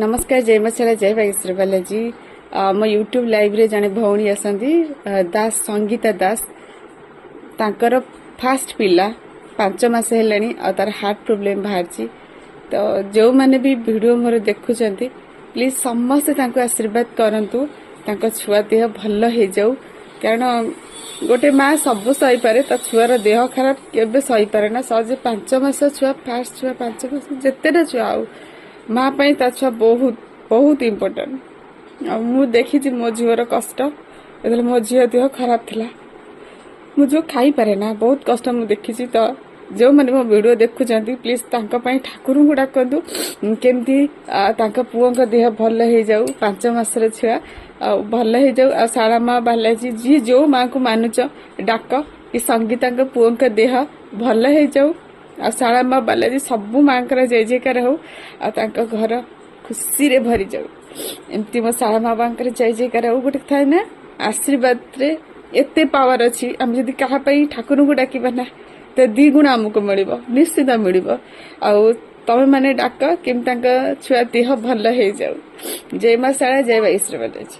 ନମସ୍କାର, ଜୟ ମା ଶାରଳା, ଜୟ ବାଗେଶ୍ୱର ବାଲାଜୀ। ମୋ ୟୁଟ୍ୟୁବ ଲାଇଭରେ ଜଣେ ଭଉଣୀ ଆସନ୍ତି, ଦାସ, ସଙ୍ଗୀତା ଦାସ। ତାଙ୍କର ଫାଷ୍ଟ ପିଲା 5 ମାସ ହେଲାଣି ଆଉ ତାର ହାର୍ଟ ପ୍ରୋବ୍ଲେମ ବାହାରିଛି। ତ ଯେଉଁମାନେ ବି ଭିଡ଼ିଓ ମୋର ଦେଖୁଛନ୍ତି, ପ୍ଲିଜ ସମସ୍ତେ ତାଙ୍କୁ ଆଶୀର୍ବାଦ କରନ୍ତୁ, ତାଙ୍କ ଛୁଆ ଦେହ ଭଲ ହେଇଯାଉ। କାରଣ ଗୋଟେ ମା ସବୁ ସହିପାରେ, ତା ଛୁଆର ଦେହ ଖରାପ କେବେ ସହିପାରେ ନା। ସହଜେ 5 ମାସ ଛୁଆ, ଫାଷ୍ଟ ଛୁଆ, 5 ମାସ, ଯେତେଟା ଛୁଆ ଆଉ ମା ପାଇଁ ତା ଛୁଆ ବହୁତ ବହୁତ ଇମ୍ପୋର୍ଟାଣ୍ଟ। ଆଉ ମୁଁ ଦେଖିଛି ମୋ ଝିଅର କଷ୍ଟ। ଯେତେବେଳେ ମୋ ଝିଅ ଦେହ ଖରାପ ଥିଲା, ମୋ ଝିଅ ଖାଇପାରେ ନା, ବହୁତ କଷ୍ଟ ମୁଁ ଦେଖିଛି। ତ ଯେଉଁମାନେ ମୋ ଭିଡ଼ିଓ ଦେଖୁଛନ୍ତି, ପ୍ଲିଜ ତାଙ୍କ ପାଇଁ ଠାକୁରଙ୍କୁ ଡାକନ୍ତୁ, କେମିତି ତାଙ୍କ ପୁଅଙ୍କ ଦେହ ଭଲ ହେଇଯାଉ। 5 ମାସର ଛୁଆ ଆଉ ଭଲ ହେଇଯାଉ। ଆଉ ଶାରଳା ମା, ବାଲାଜୀ, ଯିଏ ଯୋଉ ମାଙ୍କୁ ମାନୁଛ, ଡାକ କି ସଙ୍ଗୀତାଙ୍କ ପୁଅଙ୍କ ଦେହ ଭଲ ହେଇଯାଉ। ଆଉ ଶାରଳା ମା, ବାଲାଜୀ, ସବୁ ମାଙ୍କର ଜୟ ଜୟକାର ହଉ ଆଉ ତାଙ୍କ ଘର ଖୁସିରେ ଭରିଯାଉ। ଏମିତି ମୋ ଶାରଳା ମା ବାଙ୍କର ଜୟ ଜୟକାର ହଉ। ଗୋଟେ ଥାଏ ନା, ଆଶୀର୍ବାଦରେ ଏତେ ପାୱାର ଅଛି। ଆମେ ଯଦି କାହା ପାଇଁ ଠାକୁରଙ୍କୁ ଡାକିବା ନା, ତ ଦି ଗୁଣ ଆମକୁ ମିଳିବ, ନିଶ୍ଚିତ ମିଳିବ। ଆଉ ତମେ ମାନେ ଡାକ କେମିତି ତାଙ୍କ ଛୁଆ ଦେହ ଭଲ ହେଇଯାଉ। ଜୟ ମା ଶାରଳା, ଜୟ ବାଗେଶ୍ୱର ବାଲାଜୀ।